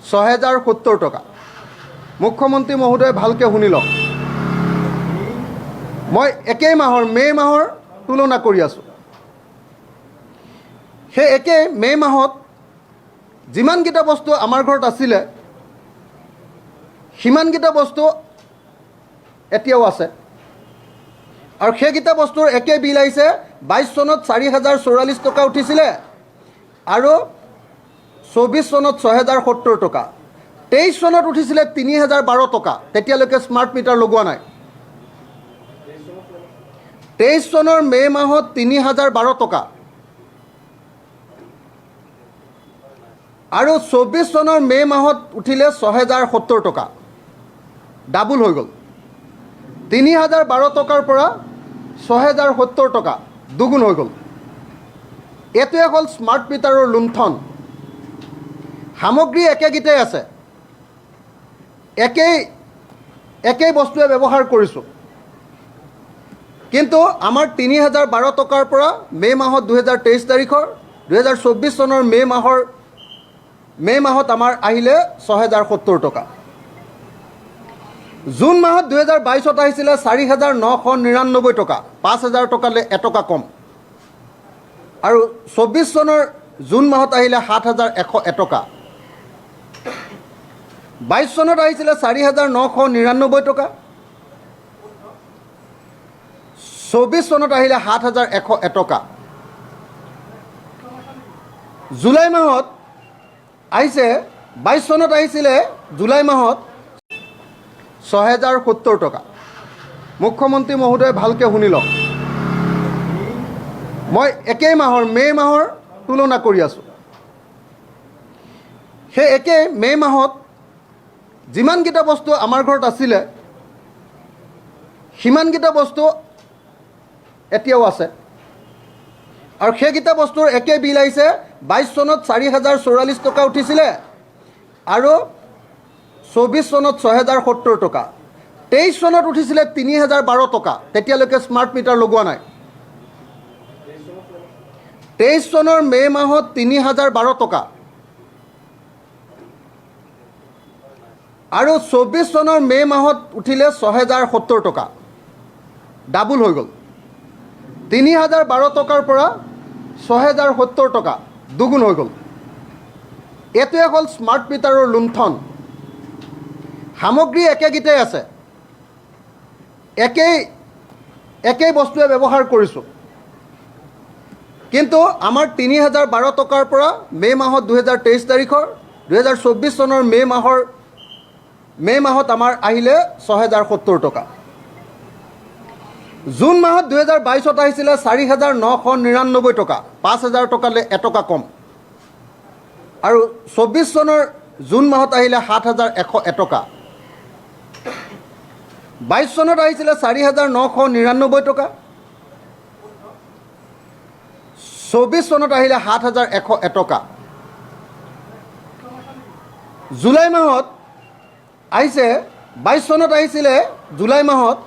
6070 টকা। মুখ্যমন্ত্ৰী মহোদয়ে ভালকৈ শুনি লওক, মই একেই মাহৰ মে' মাহৰ তুলনা কৰি আছোঁ। সেই একেই মে' মাহত যিমানকেইটা বস্তু আমাৰ ঘৰত আছিলে, সিমানকেইটা বস্তু এতিয়াও আছে আৰু সেইকেইটা বস্তুৰ একে বিল আহিছে। 22 চনত 4044 টকা উঠিছিলে আৰু 24 চনত 6070 টকা। 23 চনত উঠিছিলে 3012 টকা, তেতিয়ালৈকে স্মাৰ্ট মিটাৰ লগোৱা নাই। 23 চনৰ মে' মাহত 3012 টকা আৰু 24 চনৰ মে' মাহত উঠিলে 6070 টকা, ডাবুল হৈ গ'ল। 3012 টকাৰ পৰা 6070 টকা, দুগুণ হৈ গ'ল। এইটোৱে হ'ল স্মাৰ্ট মিটাৰৰ লুণ্ঠন। সামগ্ৰী একেগিটাই আছে, একেই একেই বস্তুৱে ব্যৱহাৰ কৰিছোঁ, কিন্তু আমাৰ 3012 টকাৰ পৰা মে' মাহত 2023 তাৰিখৰ 2024 চনৰ মে' মাহত আমাৰ আহিলে 6070 টকা। জুন মাহত 2022ত আহিছিলে 4999 টকা, 5000 টকালৈ এটকা কম। আৰু 24 চনৰ জুন মাহত আহিলে 7101 টকা। 22 চনত আহিছিলে 4999 টকা, 24 চনত আহিলে 7101 টকা। জুলাই মাহত আহিছে, 22 চনত আহিছিলে জুলাই মাহত 6070 টকা। মুখ্যমন্ত্ৰী মহোদয়ে ভালকৈ শুনি লওক, মই একেই মাহৰ মে' মাহৰ তুলনা কৰি আছোঁ। সেই একেই মে' মাহত যিমানকেইটা বস্তু আমাৰ ঘৰত আছিলে, সিমানকেইটা বস্তু এতিয়াও আছে আৰু সেইকেইটা বস্তুৰ একে বিল আহিছে। 22 চনত 4044 টকা উঠিছিলে আৰু 24 চনত 6070 টকা। 23 চনত উঠিছিলে 3012 টকা, তেতিয়ালৈকে স্মাৰ্ট মিটাৰ লগোৱা নাই। 23 চনৰ মে' মাহত 3012 টকা আৰু 24 চনৰ মে' মাহত উঠিলে 6070 টকা, ডাবুল হৈ গ'ল। 3012 টকাৰ পৰা 6070 টকা, দুগুণ হৈ গ'ল। এইটোৱে হ'ল স্মাৰ্ট মিটাৰৰ লুণ্ঠন। সামগ্ৰী একেগিটাই আছে, একেই একেই বস্তুৱে ব্যৱহাৰ কৰিছোঁ, কিন্তু আমাৰ 3012 টকাৰ পৰা মে' মাহত 2023 তাৰিখৰ 2024 চনৰ মে' মাহত আমাৰ আহিলে 6070 টকা। জুন মাহত 2022ত আহিছিলে 4999 টকা, 5000 টকালৈ এটকা কম। আৰু 24 চনৰ জুন মাহত আহিলে 7101 টকা। 22 চনত আহিছিলে 4999 টকা, 24 চনত আহিলে 7101 টকা। জুলাই মাহত আহিছে, 22 চনত আহিছিলে জুলাই মাহত